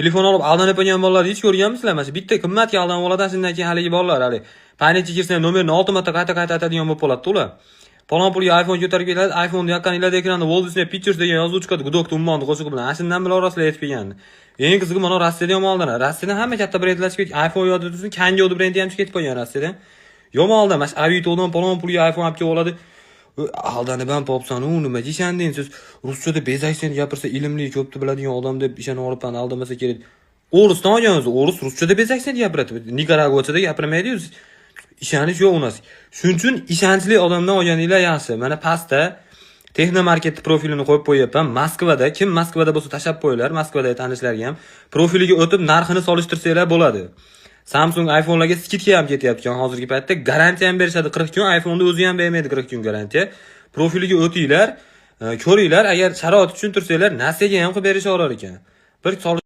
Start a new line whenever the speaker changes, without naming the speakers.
Telefon olib aldanib qolgan bolalarni hech ko'rganmisizlar? Mana shu bitta qimmatga aldanib oladi, shundan keyin haligi bolalar hali Paynet kirsa ham nomerini 6 marta qayta qayta aytadigan bo'lib qoladi ular. Falon pulga iPhone ko'tarib keladi, iPhone yoqqaninglarda ekranda Walt Disney Pictures degan yozuv chiqadi, "Гудок ummonni" qo'shig'i bilan. Ana shundan bila orasida yetib kelgan. Eng qizig'i, mana Rossiyada ham oldilar. Rossiyadan hamma katta brendlar chiqib ketgan. iPhone yodida tursin, Kango brendi ham chiqib ketib qolgan Rossiyadan. Yomon oldi, mana shu Avitodan falon pulga iPhone olib kelib oladi. Aldanib ham popsan, u nima deysan siz, ruschada без акцент gapirsa, ilmli, ko'pni biladigan odam deb ishonib olibman, aldamasa kerak. O'risdan olgan o'zi, o'ris ruschada без акцент gapiradi. Nikaraguachada gapirmaydi-yu. Ishonish yo'q u narsa. Shuning uchun ishonchli odamdan olganinglar yaxshi. Mana pastda Texnomarket profilini qo'yib qo'yyapman. Moskvada, kim Moskvada bo'lsa, tashlab qo'yinglar, Moskvadagi tanishlarga ham profiliga o'tib narxini solishtirsanglar bo'ladi. Samsung iPhone'larga скидка ham ketyapti hozirgi paytda. Garantiya ham berishadi 40 kun, iPhone'ni o'zi ham bermaydi 40 kun garantiya. Profiliga o'tinglar, ko'ringlar, agar sharoit tushuntirsanglar, nasiyaga ham qilib berisha olar ekan. Bir